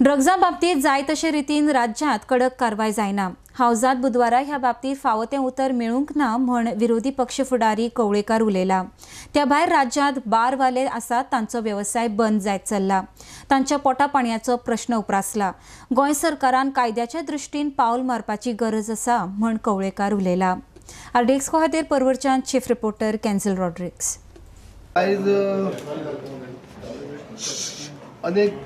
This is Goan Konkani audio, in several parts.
ड्रग्जा बाबतीत जाय तशे रितीन राज्यांत कडक कारवाय जायना. हावजात बुधवारा ह्या बाबतीत फावो तें उतर मेळूंक ना म्हण विरोधी पक्ष फुडारी कवळेकार उलयला. त्या भायर राज्यांत बारवाले आसात तांचो वेवसाय बंद जायत चल्ला. तांच्या पोटा पाणयाचो प्रश्न उप्रासला. गोंय सरकारान कायद्याच्या दृश्टीन पावल मारपाची गरज आसा म्हण कवळेकार उलयला. आरडीएक्स खातीर परवरच्यान चीफ रिपोर्टर कॅन्झल रॉड्रिक्स. आयज अनेक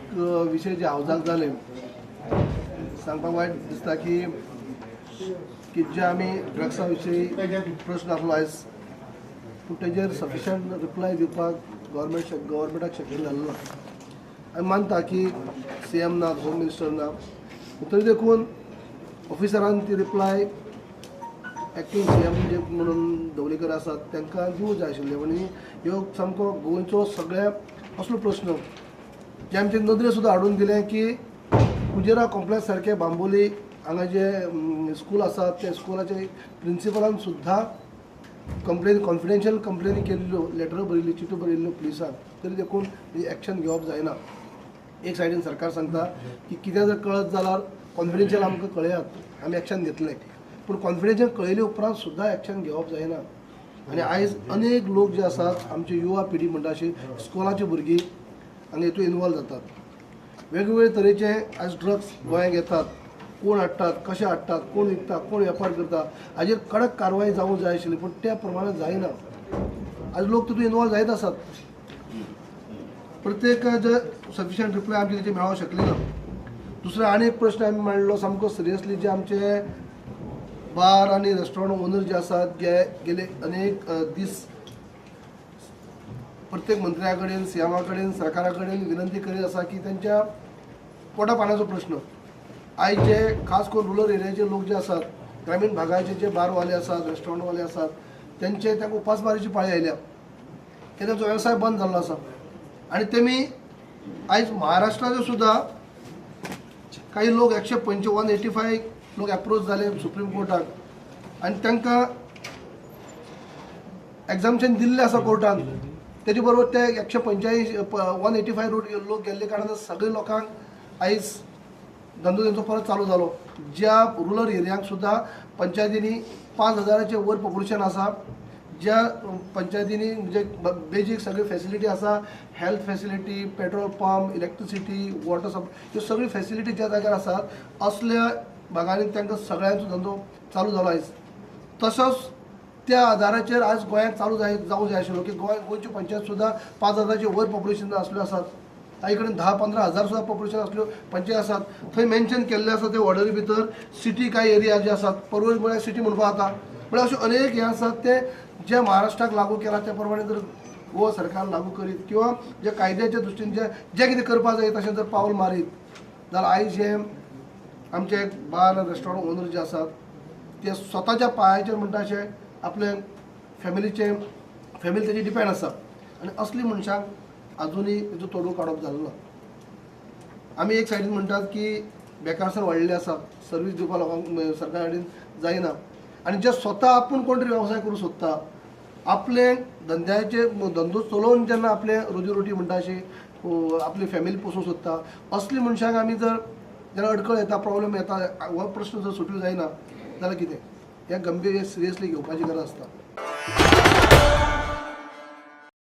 विशय जे हावजाक जाले सांगपाक वायट दिसता की की जे आमी ड्रग्सा विशयी प्रश्न आसलो आयज पूण तेजेर सफिशंट रिप्लाय दिवपाक गव्हर्मेंटाक शक्य जालें ना. आमी मानता की सी एम ना, होम मिनिस्टर ना, तरी देखून ऑफिसरान ती रिप्लाय एक्टींग सी एम जे म्हणून दवलीकर आसात तांकां दिवंक जाय आशिल्लें. आनी ह्यो सामको गोंयचो सगळ्या असलो प्रश्न जे आमचे नदरे सुद्दां हाडून दिलें की कुजेरा कॉम्प्लेक्स सारके बांबोली हांगा जे स्कूल आसा त्या स्कुलाचे प्रिंसिपलान सुद्दां कंप्लेन कॉन्फिडेन्शियल कंप्लेनी केल्ल्यो, लेटरो बरयल्ल्यो, चिटो बरयल्ल्यो पुलिसांक, तरी देखून एक्शन घेवप जायना. एक सायडीन सरकार सांगता की कितें जर कळत जाल्यार कॉन्फिडेन्शियल आमकां कळयात, आमी एक्शन घेतले, पूण कॉन्फिडेन्शियल कळयले उपरांत सुद्दां एक्शन घेवप जायना. आनी आयज अनेक लोक जे आसात आमची युवा पिढी म्हणटा अशी स्कुलाची भुरगीं हांगा हितून इनवॉल्व जातात. वेगवेगळे तरेचे आयज ड्रग्स गोंयांत येतात, कोण हाडटात, कशें हाडटात, कोण विकता, कोण वेपार करता, हाजेर कडक कारवाय जावंक जाय आशिल्ली, पूण त्या प्रमाणे जायना. आयज लोक तितून इनवॉल्व जायत आसात. प्रत्येक जे सफिशंट रिप्लाय आमची तेची मेळोंक शकली ना. दुसरो आनी एक प्रश्न आमी मांडलो सामको सिरियसली, जे आमचे बार आनी रेस्टॉरंट ओनर जे आसात जे गेले अनेक दीस प्रत्येक मंत्र्या कडेन, सी एमा कडेन, सरकारा कडेन विनंती करीत आसा की तेंच्या पोटा पाण्याचो प्रश्न आयज जे खास करून रुरल एरियाचे लोक जे आसात, ग्रामीण भागाचे जे बारवाले आसात, रेस्टॉरंटवाले आसात, तेंचे तांकां उपासमारीची पाळी आयल्या, ते तेंचो वेवसाय बंद जाल्लो आसा. आनी तेमी आयज महाराष्ट्राचे सुद्दां काही लोक 185 लोक एप्रोच जाले सुप्रीम कोर्टाक आनी तांकां एग्जामशन दिल्लें आसा कोर्टान. तेजे बरोबर ते 185 185 रोड लोक गेल्ले कारणान सगळे लोकांक आयज धंदो तेंचो परत चालू जालो. ज्या रुरल एरियांक सुद्दां पंचायतींनी 5,000 वयर पॉप्युलेशन आसा, ज्या पंचायतींनी म्हणजे बेजीक सगळी फेसिलिटी आसा, health facility, petrol pump, electricity, water supply, ह्यो सगळी फेसिलिटी ज्या जाग्यार आसात असल्या भागांनी तांकां सगळ्यांचो धंदो चालू जालो आयज. तसोच त्या आदाराचेर आज गोंयांत चालू जावंक जाय आशिल्लो की गोंयच्यो पंचायत सुद्दां 5,000 वयर पॉप्युलेशन आसल्यो आसात, काही कडेन 10-15 हजार सुद्दां पॉप्युलेशन आसल्यो पंचायत आसात. थंय मेन्शन केल्लें आसा ते ऑर्डरी भितर सिटी कांय एरिया जे आसात, परवरी म्हळ्यार सिटी म्हणपाक जाता, म्हळ्यार अश्यो अनेक हे आसात ते जे महाराष्ट्राक लागू केला त्या प्रमाणे जर गोवा सरकार लागू करीत किंवा जे कायद्याच्या दृश्टीन जे जे कितें करपाक जाय तशें जर पावल मारीत जाल्यार आयज हे आमचे बार रेस्टॉरंट ओनर जे आसात ते स्वताच्या पांयाचेर म्हणटा अशें आपले फॅमिलीचे फॅमिली तेजी डिपेंड आसा. आनी असली मनशांक आजुनूय तेजो तोडू काडप जालो ना. आमी एक सायडीन म्हणटात की बेकारसर वाडलेली आसा, सर्वीस दिवपाक लोकांक सरकारा कडेन जायना, आनी जे स्वता आपूण कोण तरी वेवसाय करूंक सोदता, आपले धंद्याचे धंदो चलोवन जेन्ना आपले रोजी रोटी म्हणटा अशी आपली फॅमिली पोसूंक सोदता, असली मनशांक आमी जर जेन्ना अडखळ येता, प्रॉब्लम येता, हो प्रश्न जर सुटूंक जायना जाल्यार कितें, हें गंभीर सिरियसली घेवपाची गरज आसता.